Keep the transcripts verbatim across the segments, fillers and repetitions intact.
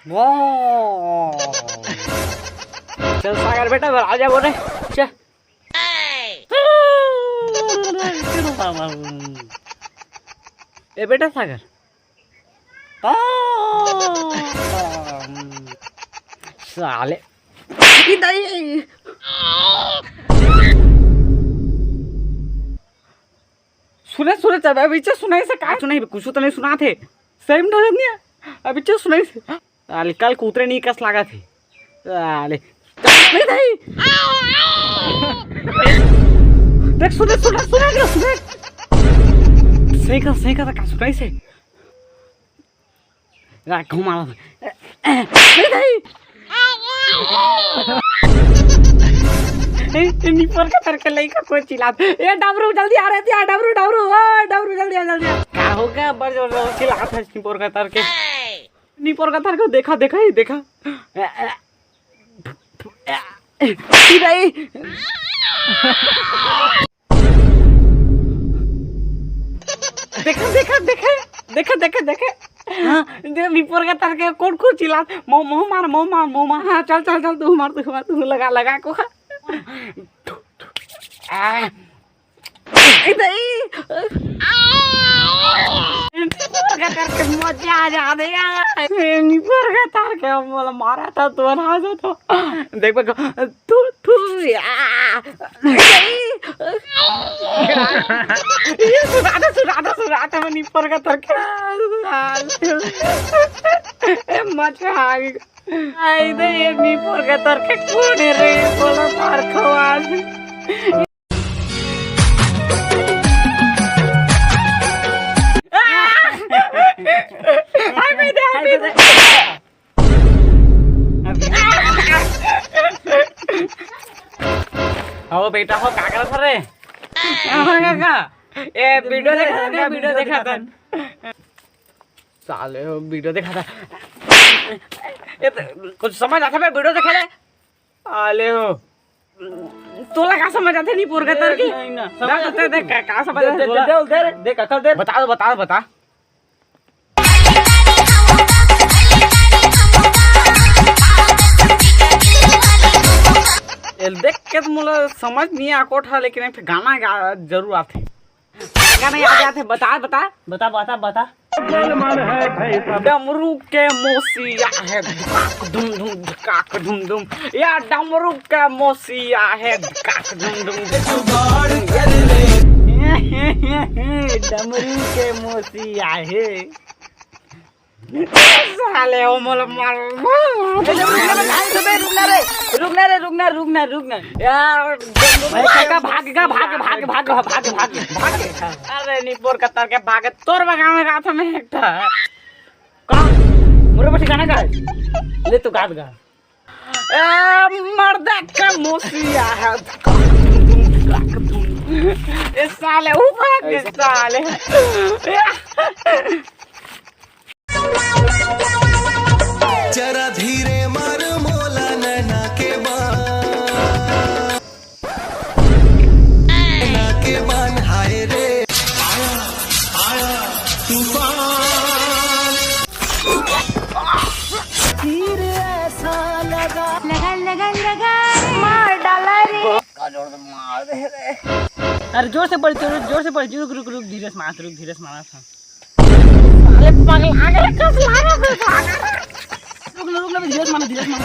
वाह। चल सागर बेटा, आ जा बोले। चल। ए बेटा सागर। साले। ई दाई। सुने, सुने, चल, अभी चे सुनाइस हे, का सुनाइस हे? कुछ तो नहीं सुनात हे। सही में डरत नहीं है। अभी चे सुनाइस हे। साले, कल कुतरे नहीं कस लागत हे। साले। नहीं, नहीं। देख, सुने, सुने, सुने, सुने। सही कर, सही कर, का सुनाइस हे? रा, घुमा ला। ए, ए, ए, नहीं, नहीं। ए, ए, निपोर कथर के लइका कोई चिल्लात। ए, डमरू, जल्दी आ रे, आ, डमरू, डमरू, ओ, डमरू, जल्दी आ, जल्दी आ। का हो गया? बड़ जोर से चिल्लात हे निपोर कथर के। निपोर कथर के देखा, देखा, ये देखा। ए, ए, ए, ए, नहीं। देखा, देखा, देखा, देखा, देखा, देखा। हाँ, दे, निपोर कथर के कोन कोन चिल्लात, "मो, मो मार, मो मार, मो मार।" हाँ, चल, चल, चल, तू मार, तू मार, तू लगा, लगा को। आ, ए, दई। निपोर कथर के मजा आ जाथे यार। निपोर कथर के मोला मारा था, तो हंसा था। देख, देख, थू, थू, या। ये सुना दे, सुना दे, सुना दे, मैं निपोर कथर के। ए, मजा आ गई। आई दे, ये निपोर कथर के कोन हे रे? बोला मार खवा दे। आई, मैं दे, आई, मैं दे। हो बेटा हो, का करत हस रे? का, का, का? ए, वीडियो देखा था, वीडियो देखा था। साले हो, वीडियो देखा था। ए, तो कुछ समझ आता है, वीडियो देखा ले। साले हो। तोला का समझ आथे निपोर कथर के? नहीं ना, समझ देख, आथे देख, नहीं। का, का समझ दे, आथे दे, तोला? दे, दे, दे, दे, काका, दे। बता, बता, बता। ये देख के तो मोला समझ नहीं आकोट है, लेकिन एक ठे गाना गा, जरूर आथे। गाना याद आथे, बता, बता। बता, बता, बता। डमरू के मोसिया हे, धुकाक धुम धुम, धुकाक धुम धुम। या डमरू के मोसिया हे, धुकाक धुम धुम। डमरू के मोसिया हे। साले, ओ मोला मार। रुकना रे, रुकना रे, रुकना, रुकना, रुकना। यार, भाई, काका, भाग गा, भाग, भाग, भाग। अरे, निपोर कथर के भाग, तोर बगान में गात हमें एक ठा। का? मोरे बस गाना गा। ले, तू गात गा। ए, मर्दा के मोसिया हे। ए, साले, ऊपर के साले। जरा धीरे मार मोला नैना के बान, नैना के बान, हाय रे। आया, आया तूफान। तीर ऐसा लगा, लगा, लगा, लगा। मार डाला रे। अरे जोर से पड़, जोर, जोर से पड़, रुक, रुक, रुक, धीरे से मार, रुक, धीरे से मार। साले पगला गए, कस लाना था। रुक, रुक, रुक, धीरज मानो, धीरज मानो।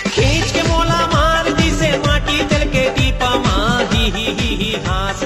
खींच के मोला मार दिसे माटी तेल के टीपा मा, ही, ही, ही, ही, हाँस